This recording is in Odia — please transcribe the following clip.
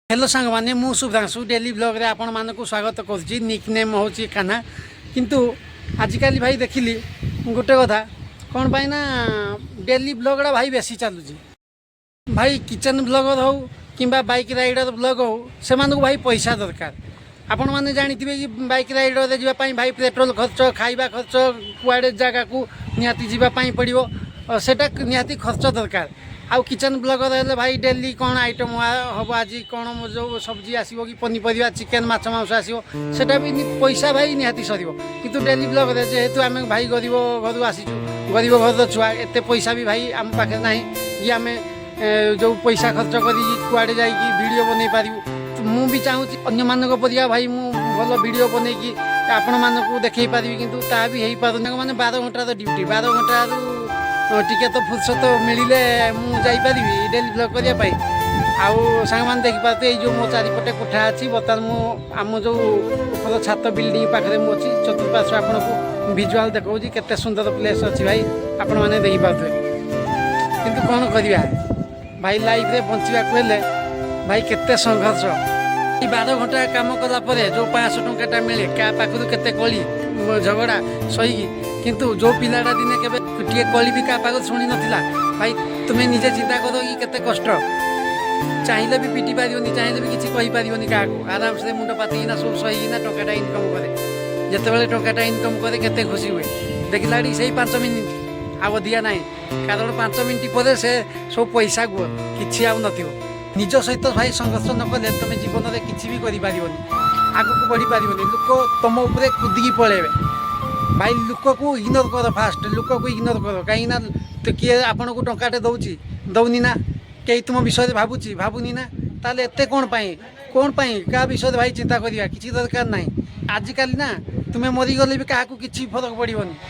ହ୍ୟାଲୋ ସାଙ୍ଗମାନେ, ମୁଁ ଶୁଭ୍ରାଂଶୁ, ଡେଲି ବ୍ଲଗ୍ରେ ଆପଣମାନଙ୍କୁ ସ୍ୱାଗତ କରୁଛି। ନିକ୍ ନେମ୍ ହେଉଛି କାହ୍ନା। କିନ୍ତୁ ଆଜିକାଲି ଭାଇ ଦେଖିଲି ଗୋଟେ କଥା, କ'ଣ ପାଇଁ ନା ଡେଲି ବ୍ଲଗ୍ଟା ଭାଇ ବେଶୀ ଚାଲୁଛି। ଭାଇ କିଚେନ୍ ବ୍ଲଗର୍ ହେଉ କିମ୍ବା ବାଇକ୍ ରାଇଡ଼ର ବ୍ଲଗ୍ ହେଉ, ସେମାନଙ୍କୁ ଭାଇ ପଇସା ଦରକାର। ଆପଣମାନେ ଜାଣିଥିବେ କି ବାଇକ୍ ରାଇଡ଼ରରେ ଯିବା ପାଇଁ ଭାଇ ପେଟ୍ରୋଲ ଖର୍ଚ୍ଚ, ଖାଇବା ଖର୍ଚ୍ଚ, କୁଆଡ଼େ ଜାଗାକୁ ନିହାତି ଯିବା ପାଇଁ ପଡ଼ିବ, ସେଇଟା ନିହାତି ଖର୍ଚ୍ଚ ଦରକାର। ଆଉ କିଚେନ୍ ବ୍ଲଗର୍ ହେଲେ ଭାଇ ଡେଲି କ'ଣ ଆଇଟମ୍ ହେବ, ଆଜି କ'ଣ ଯେଉଁ ସବଜି ଆସିବ କି ପନିପରିବା, ଚିକେନ୍, ମାଛ, ମାଂସ ଆସିବ, ସେଇଟା ବି ପଇସା ଭାଇ ନିହାତି ସରିବ। କିନ୍ତୁ ଡେଲି ବ୍ଲଗରେ ଯେହେତୁ ଆମେ ଭାଇ ଗରିବ ଘରୁ ଆସିଛୁ, ଗରିବ ଘରର ଛୁଆ, ଏତେ ପଇସା ବି ଭାଇ ଆମ ପାଖରେ ନାହିଁ କି ଆମେ ଯେଉଁ ପଇସା ଖର୍ଚ୍ଚ କରିକି କୁଆଡ଼େ ଯାଇକି ଭିଡ଼ିଓ ବନେଇ ପାରିବୁ। ମୁଁ ବି ଚାହୁଁଛି ଅନ୍ୟମାନଙ୍କ ପରିକା ଭାଇ ମୁଁ ଭଲ ଭିଡ଼ିଓ ବନେଇକି ଆପଣମାନଙ୍କୁ ଦେଖେଇ ପାରିବି, କିନ୍ତୁ ତାହା ବି ହେଇପାରୁନି। ମାନେ 12 ଘଣ୍ଟାର ଡ୍ୟୁଟି, 12 ଘଣ୍ଟାରୁ ଟିକେ ତ ଫୁର୍ସତ ମିଳିଲେ ମୁଁ ଯାଇପାରିବି ଡେଲି ବ୍ଲଗ୍ କରିବା ପାଇଁ। ଆଉ ସାଙ୍ଗମାନେ ଦେଖିପାରୁଥିବେ, ଏଇ ଯେଉଁ ମୋ ଚାରିପଟେ କୋଠା ଅଛି। ବର୍ତ୍ତମାନ ମୁଁ ଆମ ଯେଉଁ ଉପର ଛାତ ବିଲ୍ଡିଂ ପାଖରେ ମୁଁ ଅଛି। ଚତୁଃପାର୍ଶ୍ୱ ଆପଣଙ୍କୁ ଭିଜୁଆଲ୍ ଦେଖାଉଛି, କେତେ ସୁନ୍ଦର ପ୍ଲେସ୍ ଅଛି ଭାଇ, ଆପଣମାନେ ଦେଖିପାରୁଥିବେ। କିନ୍ତୁ କ'ଣ କରିବା ଭାଇ, ଲାଇଫରେ ବଞ୍ଚିବାକୁ ହେଲେ ଭାଇ କେତେ ସଂଘର୍ଷ। ଏଇ 12 ଘଣ୍ଟା କାମ କଲା ପରେ ଯେଉଁ 500 ଟଙ୍କାଟା ମିଳେ, କାହା ପାଖରୁ କେତେ କଳି ଝଗଡ଼ା ସହିକି। କିନ୍ତୁ ଯେଉଁ ପିଲାଟା ଦିନେ କେବେ ଟିକେ କଳି ବି କାହା ପାଖରୁ ଶୁଣି ନଥିଲା, ଭାଇ ତୁମେ ନିଜେ ଚିନ୍ତା କର କି କେତେ କଷ୍ଟ। ଚାହିଁଲେ ବି ପିଟି ପାରିବନି, ଚାହିଁଲେ ବି କିଛି କହିପାରିବନି କାହାକୁ। ଆରାମସେ ମୁଣ୍ଡ ପାତିକିନା ସବୁ ସହିକିନା ଟଙ୍କାଟା ଇନକମ୍ କରେ। ଯେତେବେଳେ ଟଙ୍କାଟା ଇନକମ୍ କରେ, କେତେ ଖୁସି ହୁଏ। ଦେଖିଲା ବେଳକୁ ସେଇ 5 ମିନିଟ୍, ଆଉ ଅଧିକା ନାହିଁ। କାରଣ 5 ମିନିଟ୍ ପରେ ସେ ସବୁ ପଇସା ଗୁଅ କିଛି ଆଉ ନଥିବ। ନିଜ ସହିତ ଭାଇ ସଂଘର୍ଷ ନ କଲେ ତୁମେ ଜୀବନରେ କିଛି ବି କରିପାରିବନି, ଆଗକୁ ବଢ଼ିପାରିବନି। ଲୋକ ତୁମ ଉପରେ କୁଦିକି ପଳେଇବେ। ଭାଇ, ଲୋକକୁ ଇଗ୍ନୋର କର, ଫାଷ୍ଟ ଲୋକକୁ ଇଗ୍ନୋର କର। କାହିଁକିନା ତ କିଏ ଆପଣଙ୍କୁ ଟଙ୍କାଟେ ଦେଉଛି? ଦେଉନି ନା। କେହି ତୁମ ବିଷୟରେ ଭାବୁଛି? ଭାବୁନି ନା। ତାହେଲେ ଏତେ କ'ଣ ପାଇଁ, କ'ଣ ପାଇଁ କାହା ବିଷୟରେ ଭାଇ ଚିନ୍ତା କରିବା କିଛି ଦରକାର ନାହିଁ। ଆଜିକାଲି ନା ତୁମେ ମରିଗଲେ ବି କାହାକୁ କିଛି ଫରକ ପଡ଼ିବନି।